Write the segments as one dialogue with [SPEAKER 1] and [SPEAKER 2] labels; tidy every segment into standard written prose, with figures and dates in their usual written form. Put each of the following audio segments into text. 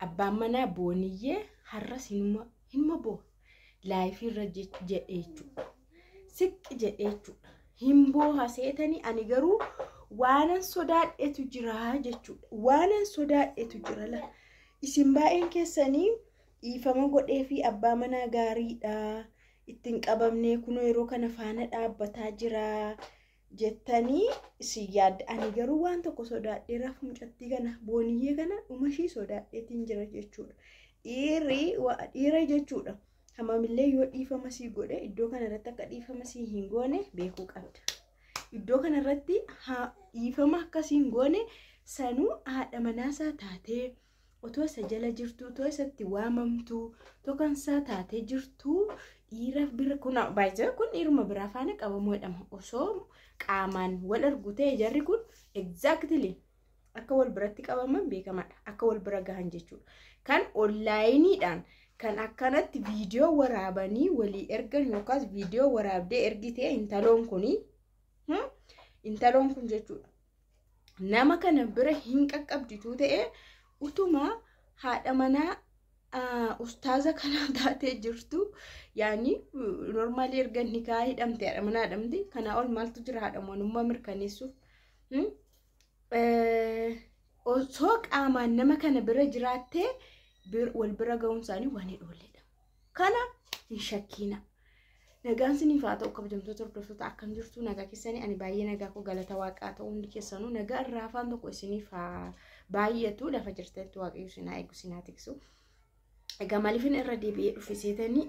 [SPEAKER 1] Abbaan manaa Booniyyee har'as hinuma boo'a. Live irra jedhee jechuudha. Siqqi jedhee jechuudha. Hin booha seetanii ani garuu waanan sodaadhetu jira jechuudha. Waanan sodaadhetu jira la. Isin baay'een keessanii dhiifama godhee fi abbaa manaa gaariidha. Ittiin qabamnee kunoo yeroo kana faana dhaabbataa jira jettanii isin yaadda. Ani garuu waan tokko sodaadheeraaf mucattii kana Booniyyee kana dhuma ishii sodaadheetiin jira jechuudha. Dhiirri dhiira jechuudha. Hammamillee yoo dhiifama sii godhe iddoo kanarratti akka dhiifama sii hin goone beekuu qabda. Iddoo kanarratti dhiifama akkasii hin goone sanuu haadha manaasaa taatee otoo isa jala jirtu otoo isatti waamamtu otoo kan isaa taatee jirtu dhiira bira kun baay'ee kun dhiiruma biraa faana qabamuu jedhama. Osoo qaamaan wal argu ta'e jarri kun exactly akka wal biratti qabaman beekamaadha. Akka wal bira gahan jechuudha. Kan onlaayiniidhaan kan akkanatti viidiyoo waraabanii walii ergan yookaas viidiyoo waraabdee ergitee intaloon kuni intaloon kun jechuudha. Nama kana bira hin qaqqabdituu ta'e utuma haadha manaa ustaaza kanaa taatee jirtu yaani normaalii erga nikaa hidhamte haadha manaa hidhamte kanaa ol maaltu jira haadha manummaa mirkaneessuuf. Osoo qaamaan nama kana bira jiraattee wal bira ga'uun isaanii waan hin oolledha. Kana hin shakkiina. Nagaan siniif haa ta'u kabajamtoota hordoftoota akkam jirtu nagaa keessanii ani baay'ee nagaa koo galata waaqaa ta'u hundi keessanuu nagaa irraa afaan tokko isiniif haa baay'atu lafa jirtanitti waaqayyo isin haa eegu isin haa tiksu. Egaa maaliifin irra deebi'ee dhufe seetanii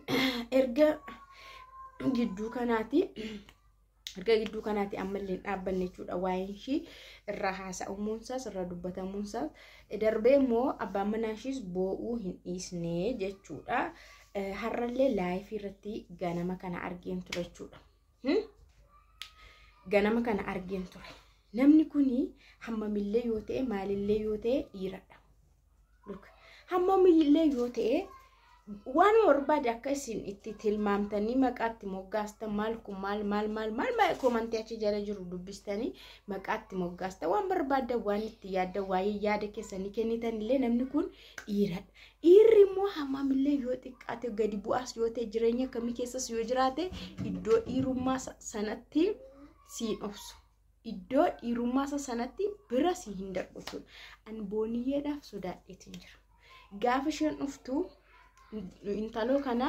[SPEAKER 1] erga gidduu kanaati erga gidduu kanaati ammallee hin dhaabbanne jechuudha waa'een ishii irraa haasa'amuunsaas irraa dubbatamuunsaas darbee immoo abbaan manaa ishiis boo'uu hin dhiisne jechuudha. Har'allee live irratti ganama kana argeen ture jechuudha. Ganama kana argeen ture. Namni kuni hammamillee yoo ta'e maalillee yoo ta'e dhiiradha. Hammamillee yoo ta'e waan barbaade akka isin itti tilmaamtanii maqaatti moggaastan maal kun maal maal maal maal maal comment achi jala jiru dubbistanii maqaatti moggaastan waan barbaaddan waan itti yaaddan waa'ee yaada keessanii kennitan illee namni kun dhiiradha. Dhiirri immoo hammamillee yoo xiqqaate gadi bu'aas yoo ta'e jireenya akkamii keessas yoo jiraate iddoo dhiirummaa sanatti siin obsu. Iddoo dhiirummaa sanatti bira si hin darbu jechuudha. Ani Booniyyeedhaaf sodaadheetiin jira. Gaafa isheen dhuftu intaloo kana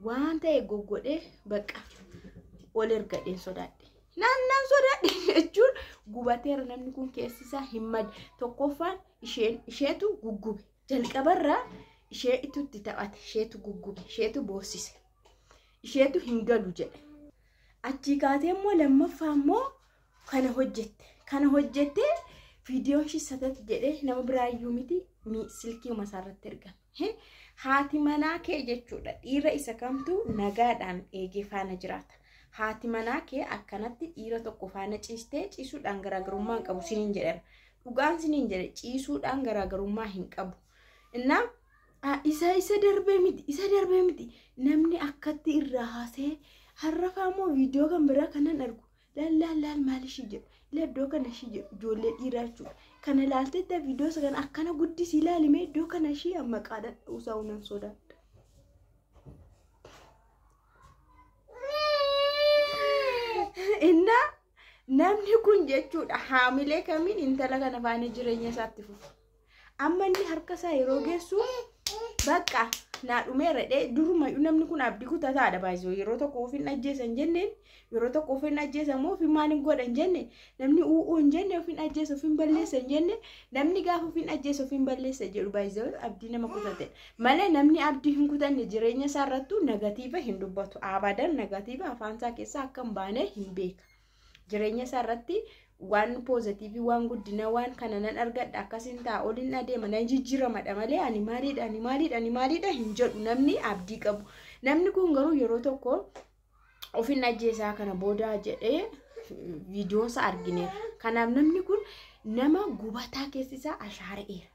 [SPEAKER 1] waan ta'e goggodhee bakka ol ergadheen sodaadhe. Naannaan sodaadhe jechuun gubateera namni kun keessi isaa hin madde. Tokkoffaan isheen isheetu guggube. Jalqabarraa ishee itti taphate isheetu guggube isheetu boossise. Isheetu hin galu jedhe. Achii kaatee immoo lammaffaa immoo kana hojjette. Kana hojjettee viidiyoon ishii satatti jedhee nama biraayyuu miti silkii isaarratti ergame. Haati manaa kee jechuudha dhiira isa kamtu nagaadhaan eegee faana jiraata. Haati manaa kee akkanatti dhiira tokko faana ciistee ciisuudhaan garaagarummaa hin qabu siniin jedheera. Dhugaan siniin jedhe ciisuudhaan garaagarummaa hin qabu. Innaa isa isa darbee miti isa darbee miti namni akkatti irraa haasee har'afaa immoo viidiyoo kan biraa kanan argu laal laal laal maal ishii jedhu ila iddoo kana ishii jedhu ijoollee dhiiraa jechuudha. Kana ilaalteetta viidiyoo isa kana akkana guddisii ilaalimee iddoo kana ishii amma qaadha usaa unan sodaadha. Innaa namni kun jechuudha haamilee kamiin intala kana faana jireenya isaatti fufa. Amma inni harka isaa yeroo geessu bakka naa dhumeera dhee durumayyuu namni kun abdii kutataadha baay'isoo yeroo tokko ofiin ajjeesan jenneen yeroo tokko ofiin ajjeesan moo ofiin maal hin godhan jenne namni u'uu hin jenne ofiin ajjeesa ofiin balleessa hin jenne namni gaafa ofiin ajjeesa ofiin balleessa jedhu baay'isoo abdii nama kutatedha malee namni abdii hin kutanne jireenya isaa irrattuu nagatiiva hin dubbatu abadan nagatiiva afaan isaa keessaa akka hin baane hin beeka jireenya isaa irratti waan poozitiivii waan guddina waan kana nan argadha akkasiin ta'a oliin adeema nan jijjiiramadha malee ani maaliidha ani maaliidha ani maaliidha hin jedhu namni abdii qabu. Namni kun garuu yeroo tokko ofiin ajjeesaa kana booda jedhee viidiyoon isaa argineera. Kanaaf namni kun nama gubataa keessi isaa ashaara'eera.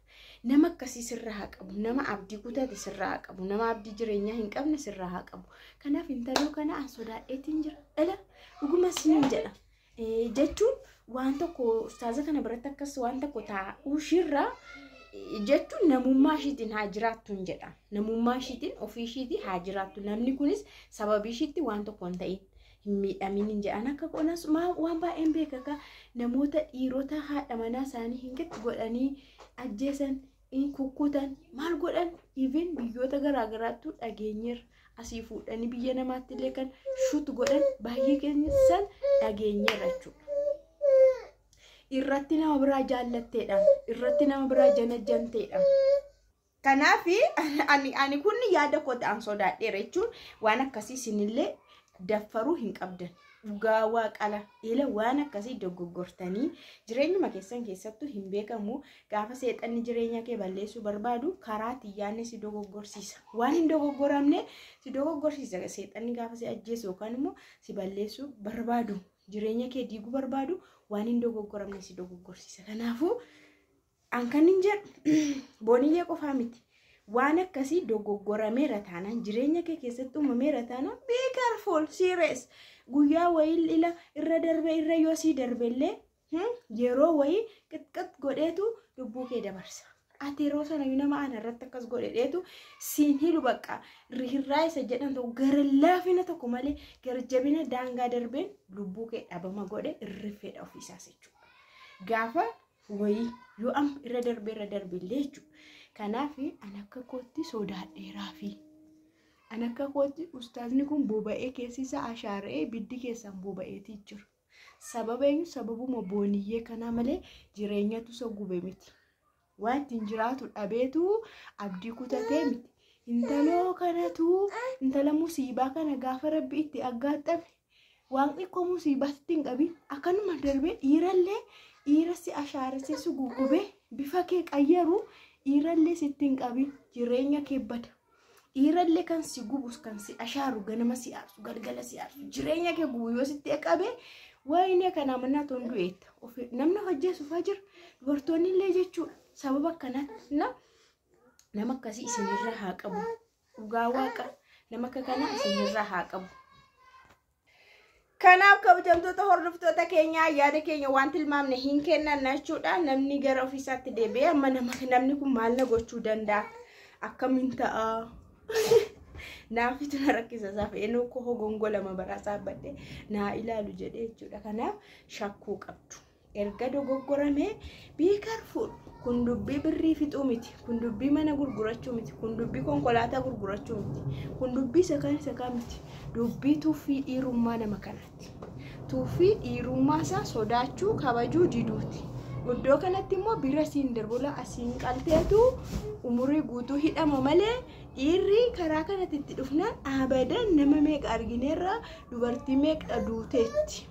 [SPEAKER 1] Nama akkasii sirraa haa qabu, nama abdii kutate sirraa haa qabu, nama abdii jireenyaa hin qabne sirraa haa qabu. Kanaaf intaloo kana an sodaadheetiin jira. Dhala dhuguma siniin jedha. Jechuun Waan tokko ustaaza kana biratti akkas waan tokko taa'uu ishiirra jechuun namummaa ishiitiin haa jiraattu hin jedha. Namummaa ishiitiin ofii ishiitii haa jiraattu. Namni kunis sababii ishiitti waan tokko hin ta'in hin miidhamin hin jedhan. Akka qonas waan baay'een beeka akka namoota dhiirota haadha manaa isaanii hin gatti godhanii ajjeesan, hin kukkutan, maal godhan even biyyoota garaagaraattu dhageenyeerra. Asii fuudhanii biyya namaatti illee kan shuut godhan baay'ee keessan dhageenyeerra jechuudha. Irratti nama biraa jaallatteedha. Irratti nama biraa janajjanteedha. Kanaaf ani kun yaada koo ta'an sodaadheera jechuun waan akkasii isinillee daffaruu hin qabdan. Dhugaa waaqala ila waan akkasii dogoggortanii jireenyuma keessan keessattuu hin beekamu. Gaafa seexanni jireenya kee balleessuu barbaadu karaa xiyyaanni si dogoggorsiisa. Waan hin dogoggoramne si dogoggorsiisa. Seexanni gaafa si ajjeesu yookaan immoo si balleessuu barbaadu, jireenya kee diiguu barbaadu, waan hin dogoggoramne si dogoggorsiisa. Kanaafuu an kan hin jedhu Booniyyee qofaa miti. Waan akkasii dogoggorameera taanaan, jireenya kee keessatti uumameera taanaan, be careful, serious. Guyyaa wayii ila irra darbe irra yoo sii darbellee, yeroo wayii qixqix godheetu lubbuu kee dabarsa. Ati yeroo sana nama ana irratti akkas godhedheetu siin hilu bakka hirraa isa jedhan tokko gara laafina tokko malee gara jabina daangaa darbeen lubbuu kee dhabama godhe irrifeedha ofiisaas jechuudha. Gaafa wayii yoo amma irra darbe irra darbellee jechuudha. Kanaaf an akka kootti sodaadheeraa fi an akka kootti ustaazni kun boba'ee keessi isaa ashaara'ee ibiddi keessaan boba'eetii jira. Sababa eenyu? Sababuma Booniyyee kanaa malee jireenyatu isa gube miti. Waan ittiin jiraatu dhabeetu abdii kutatee miti. Intaloo kanatu intala musiibaa kana gaafa rabbi itti aggaaxame waan xiqqoo musiibaatti hin qabin akkanuma darbee dhiirallee dhiira si ashaarasee si gugubee bifa kee qayyaru dhiirallee sitti hin qabin, jireenya kee bada. Dhiirallee kan si gubus, kan si ashaaru, ganama si aarsu, galgala si aarsu, jireenya kee gubu yoo sitti qabe, wayinee kanaa mannaa toon du'eetta. Namni hojjeesuufaa jira. Dubartoonni illee jechuudha. Sababa akkanaatti nama akkasii isinirraa haa qabu. Dhugaa waaqa nama akka kanaa isinirraa haa qabu. Kanaaf kabajamtoota hordoftoota keenyaa, yaada keenya waan tilmaamne hin kennan jechuudha. Namni gara ofiisaatti deebi'ee amma namni kun maal na gochuu danda'a? Akkamiin ta'a? Naafitu na rakkisa isaa fe'een koo hogongolama baraa saabbadhe naa ilaalu jedhee jechuudha. Kanaaf shakkuu qabdu. Erga dogoggoramee be careful. Kun dubbii birrii fixuu miti. Kun dubbii mana gurgurachuu miti. Kun dubbii konkolaataa gurgurachuu miti. Kun dubbii isa kaan isa kaan miti. Dubbii tuffii dhiirummaa nama kanaati. Tuffii dhiirummaa isaa sodaachuu kabajuu diduuti. Iddoo kanatti immoo bira siin darbula asiin qalteetu umurii guutuu hidhama malee dhiirri karaa kanatti itti dhufnaan abadan nama meeqa argineerra, dubartii meeqa duuteetti.